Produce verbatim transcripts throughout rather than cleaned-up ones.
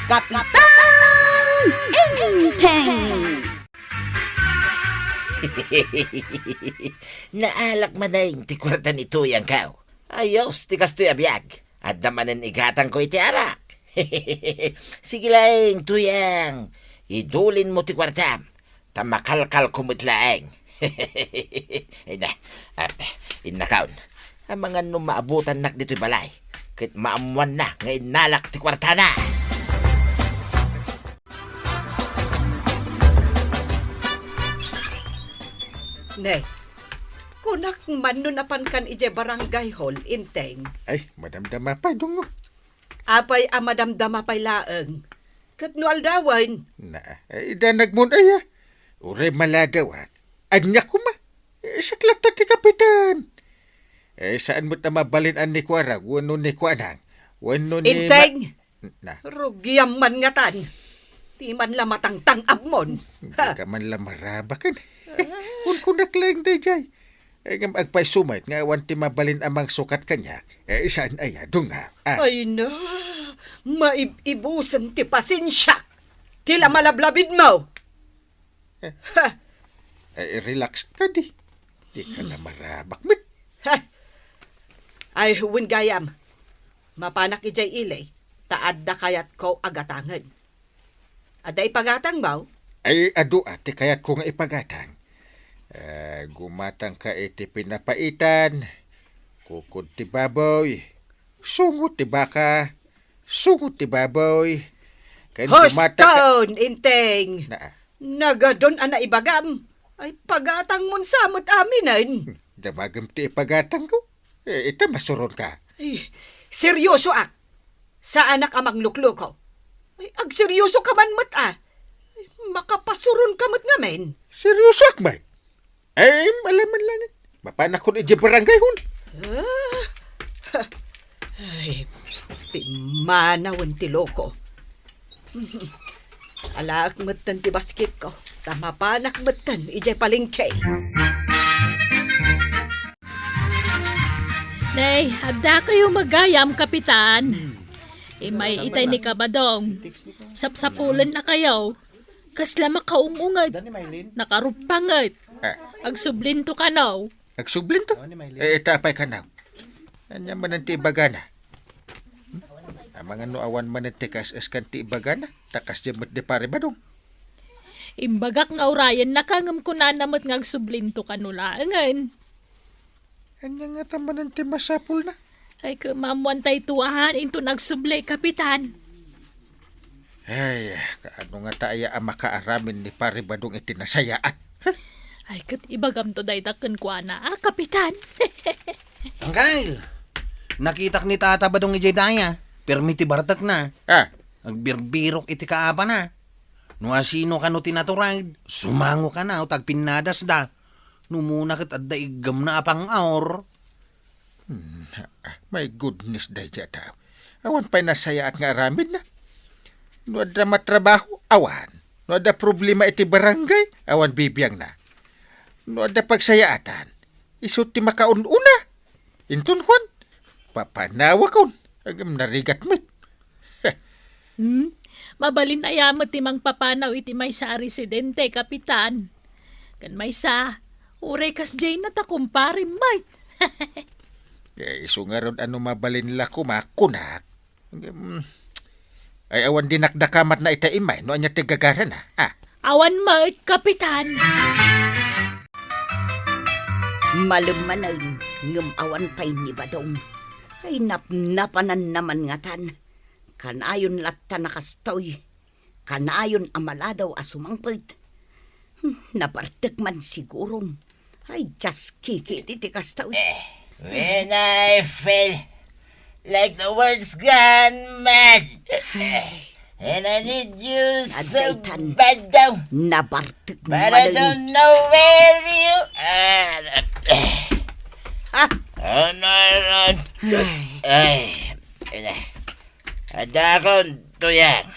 Kapitan Enteng! Naalak manen ti kuarta ni Tuyangko. Ayos ti kastoy a biag. Adda manen igatangko iti arak. Sige laeng, Tuyang. Idulinmo ti kuartam. Ta makalkalko met laeng. Ina, ap, innakaon. Amangan no maabutannak ditoy balay. Ket maammoanna nga innalak ti kuartana. Ne, kunak man no napankan idiay barangay hall, Enteng. Ay, madamdama pay, Dongo. Apay a madamdama pay laeng? Ket no aldawen? Na, eh, idanagmon aya. Uray maladawak. Ania koma? Eh, siak latta ti kapitan. Eh, saan met a mabalin a ni Kuarag wenno ni Kuanang wenno ni Ma-, Enteng! Na. Rugiam man ngatan. Di man la matangtang-abmon. Di ka man la marabaken. Kunkunak laeng daydiay. Eh, ngem agpayso met nga awan ti mabalin a mangsukat kaniak. Eh, saan aya, Dongo? Ah. Ay na, maib-ibusen ti pasensiak. Ti la malablabidmo. Eh. Ha! Eh, relax kadi. Di ka na marabak met. Ha! Ay, wen gayam. Mapanak idiay ili, ta adda kayatko a gatangen. Adda ipagatangmo? Ay, adu a ti kayatko nga ipagatang. Eh, gumatangka iti pinapaitan, kukod ti baboy, sungot ti baka, sungot ti baboy. Ken gumatangka. Huston, Enteng! Na, Nagadun a naibagam. Ay, pagatangmon sa met aminen. Damagem ti ipagatangko. Eh, ita masuronka. Ay, seryosoak. Saanak a manglukloko. Ay, agseryosoka man met a. Ay, makapasuronka met ngamin. Seryosoak met. Ay, malaman langit. Mapanakon idiay barangay hall. Ah? Ay, pimmanawen ti loko. Alaek metten ti basketko, ta mapanak metten idiay palengke. Nay, addakayo met gayam, Kapitan. Hmm. Immay itay ni Kabadong. Sapsapulennakayo. Kasla makaung-unget. Nakaruppanget. Ah. Agsublinto kano. Agsublinto? Eh, ita apay kano? Ania manen ti ibagana? Hmm? Amangan no awan manen ti kas-, kas-, kan ti ibagana, ta kasdiay met di Pari Badong. Imbagak nga urayennaka ngem kunana met nga agsublinto kano laengen. Ania ngata manen ti masapulna? Ay, ket maammoan tayto a, inton agsubli, Kapitan. Ay, kaano ngata aya a makaaramin ni Pari Badong iti nasayaat? Ay, ket ibagamto dayta kenkuana, a, Kapitan. Angkel, nakitak ni Tata Badong idiay daya. Permi ti bartekna. Ah. Agbirbirok iti kaapana. No asino kano ti naturayed, sumango kano ta agpinnadasda. No umuna ket adda iggemna a pang-aur. Hmm, ah, my goodness, daydiay a tao. Awan pay nasayaat nga aramidna. No adda matrabaho, awan. No adda problema iti barangay, awan bibiangna. No adda pagsayaatan, isu ti makaun-una. Inton kuan, papanawakon. Agam narigat met. Hmm? Mabalin aya met ti mangpapanaw iti maysa a residente, Kapitan? Ken maysa, uray kasdiayna ta kumpare met. Eh, isu ngarud a no mabalin la koma, kunak. Ngem, ay awan dinakdakamatna ita immay no ania ti gagarana, a? Awan met, Kapitan. Malem manen, ngem awan pay ni Badong. Ay, napnapananna man ngatan. Kanayon latta a kastoy. Kanayon a maladaw a sumangpet. Hmm, nabartek man siguron. Ay, just kikiti ti kastoy. Eh, when I feel like the world's gone mad. Ay. And I need you so bad daw. Nabartek mo. But I don't know where you are. Ha? Oh, no, no. Ay. Ay, ina. Adakon, Tuyang.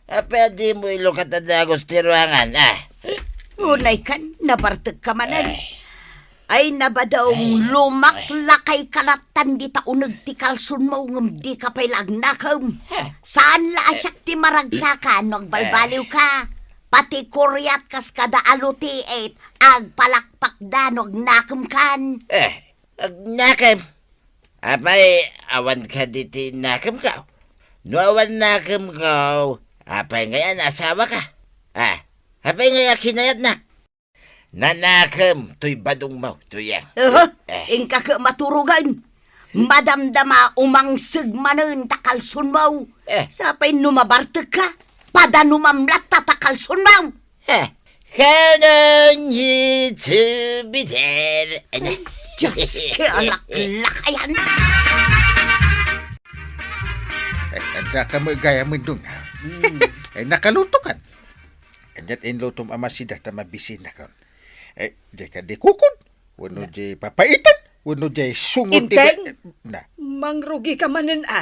Apay a dimo ilukat a dagus ti ruangan, a? Unay kan, nabartek ka manen. Ay. Ay, Nabadong, ay, lumaklakay ka lattan dita uneg ti kalsonmo, ngem dika pay la agnakem. Heh. Saan la a siak ti maragsaka no agbalbaliwka. Pati kuriat kas kada alutiit, agpalakpakda no agnakemkan. Eh, agnakem? Apay, awan kadi ti nakemko? No awan nakemko, apay ngay a naasawaka? Ah, apay ngay a kinayatnak? Nanakem toy badongmo, Tuyang. Aha, eh, inka ket maturogen. Madamdama umangseg manen ta kalsonmo. Eh. Sapay no mabartekka, padanumam latta ta kalsonmo. Eh, kanan ito, Peter. Ano? Diyos, kaya laklakayan. Eh, adda ka mo gayam, Dong, ha? Hmm. Eh, nakaluto kan? Kaniat inlutom a masida ta mabisinakon. Eh, dika di kukon, wenno di papaitan, wenno di sungot ti Inteng? Ga-, na. Mangrugika manen a.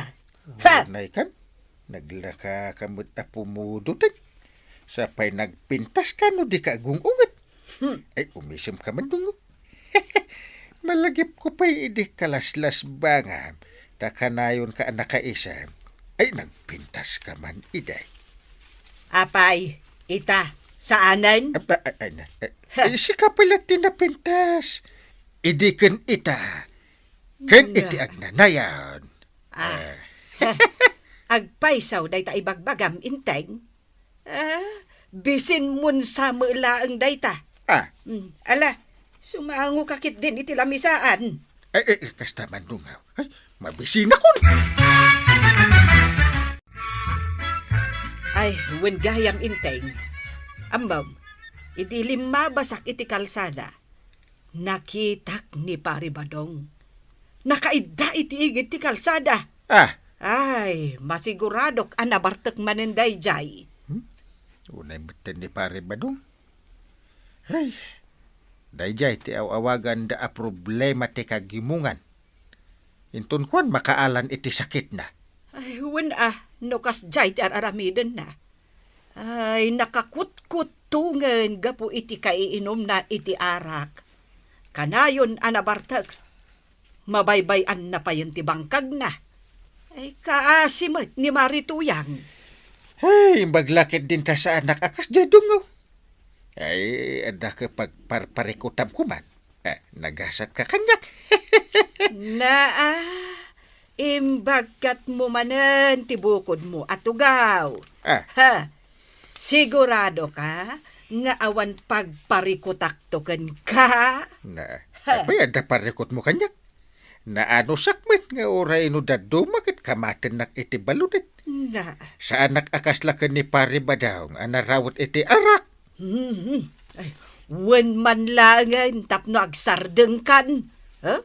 Ha? Nay kan, naglaka ka met a pumudoten. Sapay nagpintas ka no dika agung-unget. Hmm. Ay, umisem ka man, Dong. Malagipko pay idi kalaslasbangam, ta kanayonka a nakaisem. Ay, nagpintas ka man idi. Apay, ita, saanen? Ap-, a-, a-, ay, na, eh, Ha. Eh, sika pay la ti napintas. Idi ken ita, ken Na. iti agnanayon. Ah. Eh. Agpayso dayta ibagbagam, Inteng. Ah, bisinmon sa met laeng dayta. Ah. Hmm, ala, sumangoka ketdin iti lamisaan. Ay, ay, ay, kasta man, Dong. Ay, mabisinakon. Ay, wen gayam, Inteng. Ammom, idi limmabasak iti kalsada, nakitak ni Pari Badong. Nakaidda iti igid ti kalsada. Ah. Ay, masiguradok a nabartek manen daydiay. Hmm? Unay metten ni Pari Badong. Ay, daydiay ti aw-awaganda a problema ti kagimongan. Inton kuan makaalan iti sakitna. Ay, wen a, no kasdiay ti ar-aramidenna. Ay, nakakutkuttongen gapu iti kaiinumna iti arak. Kanayon a nabartek, mabaybay-anna payen ti bangkagna. Ay, kaasi met ni Mari Tuyang. Ay, imbag la ketdin ta saanak a kasdiay, Dong. Ay, adda ka pagparparikutam koman. Eh, nagasatka kaniak. Naa, imbagkatmo manen ti bukodmo a tugaw. Ah. Ha? Siguradoka nga awan pagparikutakto kenka? Na, Ha? apay adda parikutmo kaniak? Naanusak met nga uray no dadduma ket kamatennak iti baludek. Na. Saanak a kasla ken ni Pari Badong a narawet iti arak. Mhm. Ay, wen man laengen tapno agsardengkan. Ha?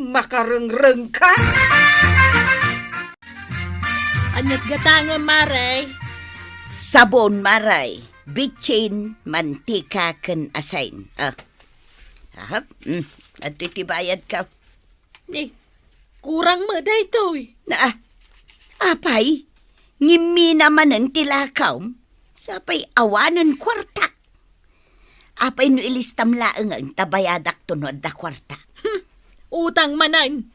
Makarengrengka? Aniat gatangem, Mare? Sabon, Mare. Bitsin, mantika, ken asin. Ah. Ahap. Mm. Adtoy ti bayadko. Ni, kurang met daytoy. Na, apay, ngimmina manen ti lakawm, sapay awanen kuartak. Apay no ilistam laengen ta bayadakto no adda kuarta? Hmm, utang manen.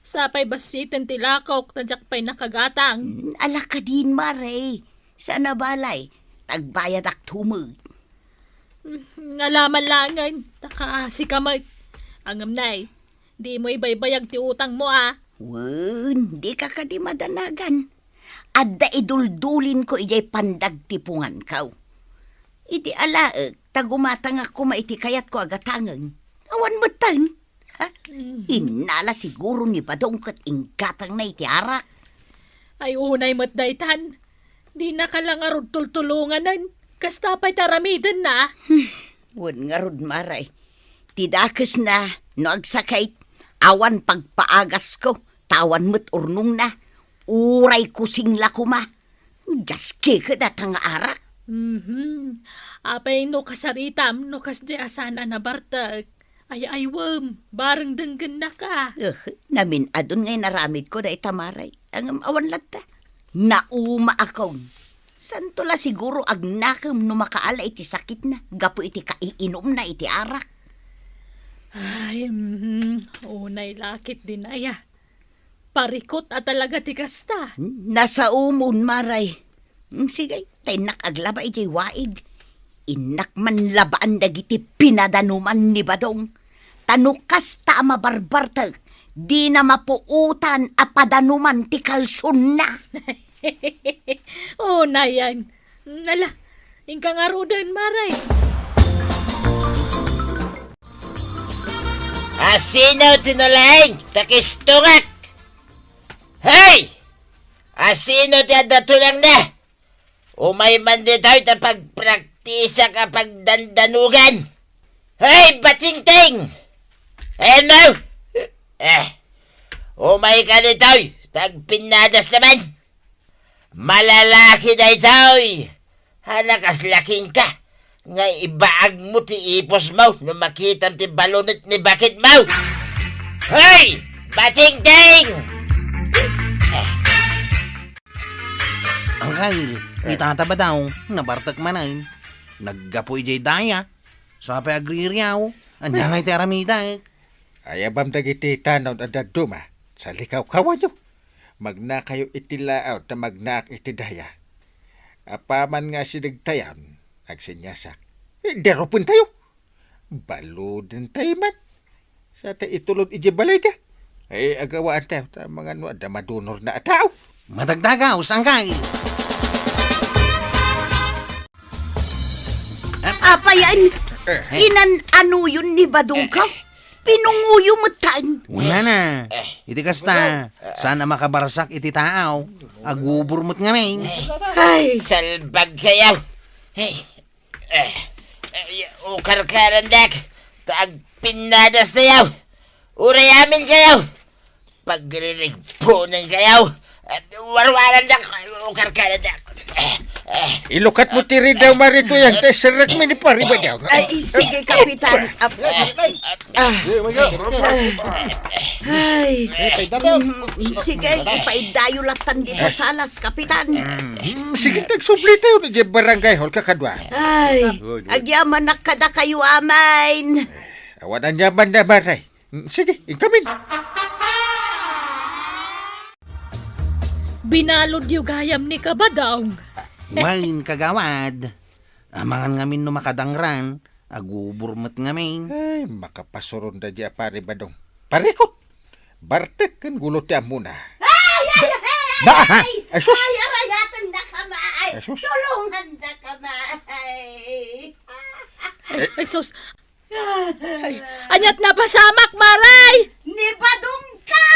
Sapay bassiten ti lakawk ta diak pay nakagatang. Hmm, ala kadin, Mare. Saan a balay, ta agbayadakto met. Hmm, ngalaman laengen, ta kaasika met. Ngem nay, dimo ibaybayag ti utangmo a. Wen, dika kadi madanagan. Adda iduldulinko idiay pandagtiponganko. Iti alaek, ta gumatangak koma iti kayatko a gatangen. Awan metten. Ha? Mm. Innala siguro ni Badong ket inggatangna iti arak. Ay, unay met daytan. Dinaka la ngarud tultulonganen. Kasta pay ti aramidenna. Hmm. Wen ngarud, Mare. Ti dakesna, no agsakit, awan pagpaagasko, ta awan met urnongna. Uray kusing la koma. Diaske ket dayta nga arak. Mhm. Apay no kasaritam, no kasdiay a saan a nabartek. Ay-aywem, bareng denggennaka. Eh, namin-adun nga inaramidko dayta, Mare. Ngem awan latta. Naumaakon. Santo la siguro agnakem no makaala iti sakitna gapu iti kaiinumna iti arak. Ay, mhm. Unay lakit din aya. Parikot a talaga ti kasta. Nasaomon, Maray. Mm, sige, ta innak aglaba idiay waig. Innak manlabaan dagiti pinadanuman ni Badong. Ta no kasta a mabarbartek, dina mapuotan a padanuman ti kalsonna. Unayan. Nala, inka ngaruden, Maray. Asino ti nalaing ta kistungak? Hey! Asino ti adda tulangna? Umay man ditoy ta pagpraktisak a pagdandanugan. Hey, Batingting! Ano? Eh, umay ka ditoy, tagpinnadas naman. Malalaki daytoy! Hala, kas laking ka nga ibaagmo ti ipusmo no makitam ti balunit ni baketmo! Hoy! Batingting! Angkel, ni Tata Badong, nabartek manen. Naggapu idiay daya. Sa pay agririaw, ania ngay ti aramidek? Ayabam dagiti tanaw a dadduma, salikawkawanyo. Magnakayo iti laaw ta magnaak iti daya. Apaman nga asidegtayon, agsenyasak. Eh, darupentayo. Baludentayo man. Sa ta itulod iti balayda. Eh, agawaantayo, ta mangano adda madunorna a tao. Madagdagaw, sangkay. Apay, an-, eh, inan-anoyon ni Badongko? Pinungoyo metten. Unana, iti kasta, saan a makabarsak iti taaw, agubor met ngamin. Ay. Salbag kayo. Ay. Eh, eh, ukarkarandak, ta agpinnadas tayo. Uray amin kayo. Pagririgpunan kayo. Eh, warwarandak, ukarkarandak. Eh, eh. Ilukat mo ti ridaw, Marito, yan. Te, serrek mi ni Pari Badaw. Ay, sige, Kapitan. Ap-, ah. Ay. Eh, paidayo. Mm, sige, ipaidayo lattan dito salas, Kapitan. Mm, sige, tagsubli tayo na dyan barangay hall, kakadwa. Ay, agyamanak kadakayo, amin. Awan a nyaman na, Maray. Mm, sige, inkamin. Binalodyo gayam ni Kabadong. Wen, kagawad. Amangan ngamin no makadangran, agubor met ngamin. Ay, makapasuron da di a Pari Badong. Parikot! Bartek ken gulo ti ammona. Ay, ay, ay, ay, ay, ay, sus! Ay, arayaten da kama, ay, ay, sus! Tulungan da kama, ay. Ay, ay, sus! Ay, aniat napasamak, Maray? Ni Badongko!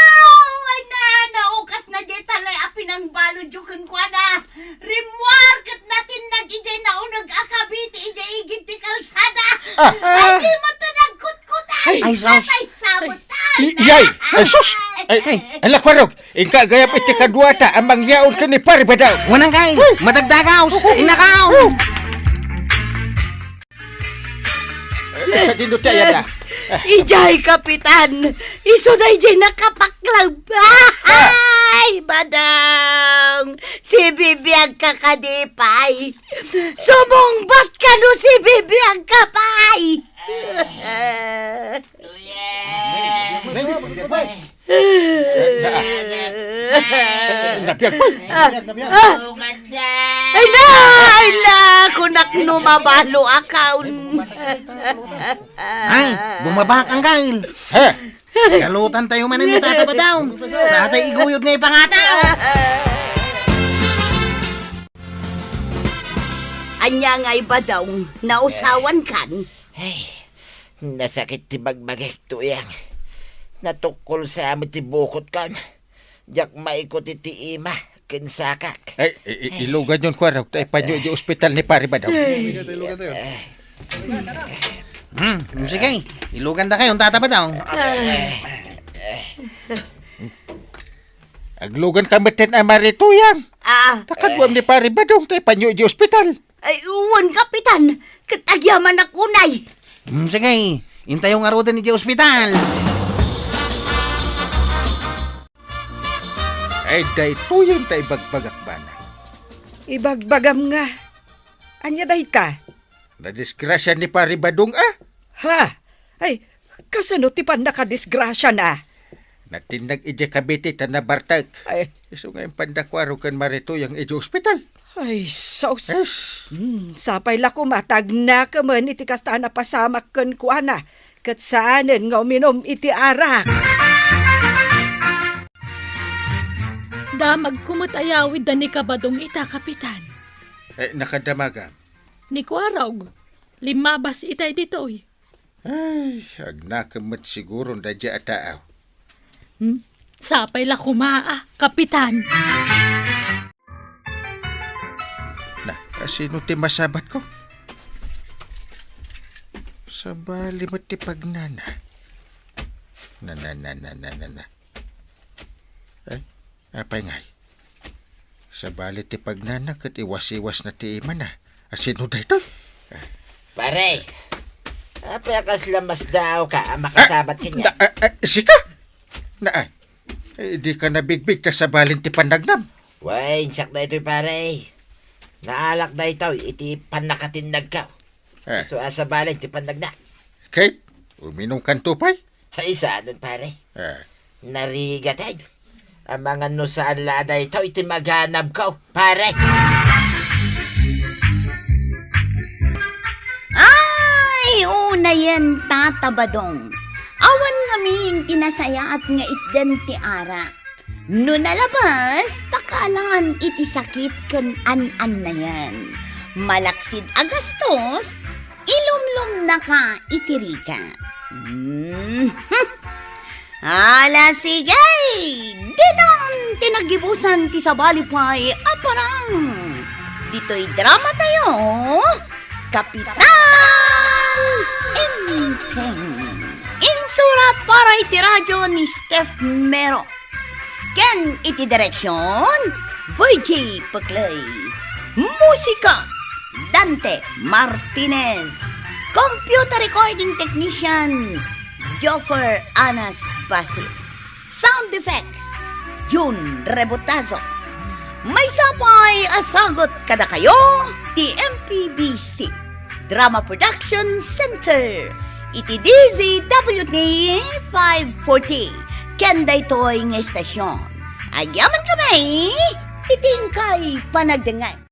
Ay na, naukas na diay talay a pinangbalodyo kenkuana. Rimmuar ket natinnag idiay nauneg a kabiti idiay igid ti kalsada. Ah. Ay, di mo to nagkutkutan. Ay, sus. Ay, sabutan. Ay, ay, ay, sus. Ay, ay, ay, lakwarog. Inka gayam iti kaduata a mangyaon ken ni Pari Badaw. Wanang kay, madagdagaw. Innakaw. Eh, sa dindo ti ayada? Idiay, Kapitan! Isu daydiay nakapaklab! Ay, Badong! Sibibiag ka kadi pay! Sumungbat ka no sibibiag ka pay! Nabiag pa. Ah, ah. Ay na! Ay na! Kunak no mabalo akon. Ay, bumabak ang kail. He! Kalutan tayo manen ni Tata Badong. Sa atay iguyod nga ipangataw. Anya nga, Badong, nausawan kan? Ay, nasakit ti bagbagek, Tuyang. Natukkol sa amin ti bukot kan. Diak maikot iti ima ken sakak. Ay, i-, i-, ilugan yon kuarok, ta ipanyo iti ospital ni Pari Badaw. Ay. Hmm, sige. Ilugan da kayo, Tata Badaw. Aglugan ka metten a Mari Tuyang. Ah. Ta kaduam ni Pari Badaw, ta ipanyo iti ospital. Ay, wen, Kapitan. Ket agyamanak unay. Hmm, sige. Intayo ngaruden iti ospital. Ay, daytoyen ta ibagbagak, bana. Ibagbagam nga. Ania dayta? Nadisgrasya ni Pari Badong, a? Ha? Ay, Kasano ti pannakadisgrasiana? Natinnag idiay Cavite ta nabartek. Ay. Isu nga impanda Kuarog ken Maritoy idiay ospital. Ay, sus. Yes. Hmm, sapay la koma ta agnakemen iti kasta a napasamak kenkuana, ket saanen nga uminum iti arak. Damagko met a yawidda ni Kabadong ita, Kapitan. Eh, nakadamagam? Ni Kuarog, limmabas itay ditoy. Ay, agnakem met siguro daydiay a taaw. Hmm? Sapay la koma a, Kapitan. Na, asino ti masabatko? Sabali met ti pagnana. Na, na, na, na, na, na, na. Ay, apay ngay? Sabali ti pagnana ket iwas-iwas na ti imana. Asino daytoy? Pare, apay a kasla masdaawka a makasabat kaniak? Na, ah, ah, sika? Na, ah, eh, di ka nabigbig ta sabalin ti pannagnam. Wen, siak daytoy, pare. Naalak daytoy iti pannakatinnagko. Eh. Isu a sabalin ti pannagna. Kate, uminumkanto pay? Ay, saanen, pare. Eh. Narigat, ay. Amangan no saan la daytoy ti maganabko, pare. Ay, unayen, Tata Badong. Awan ngamin ti nasayaat nga itden ti arak. No nalabas, pakaalaen iti sakit ken an-annayen. Malaksid a gastos, ilumlumnaka iti rigat. Hmm. Ala, sige! Ditan ti naggibusan ti sabali pay a parang. Ditoy drama tayo, Kapitan Enteng. Insurat para iti radyo ni Steph Mero. Ken iti direksyon, Virgie Puclay. Musika, Dante Martinez. Computer recording technician, Joffer Anas Basit. Sound effects, June Rebotazo. Maysa pay a sagut kadakayo ti M P B C Drama Production Center iti D Z W T five forty ken daytoy nga estasyon. Agyamankami iti inkay panagdengngeg.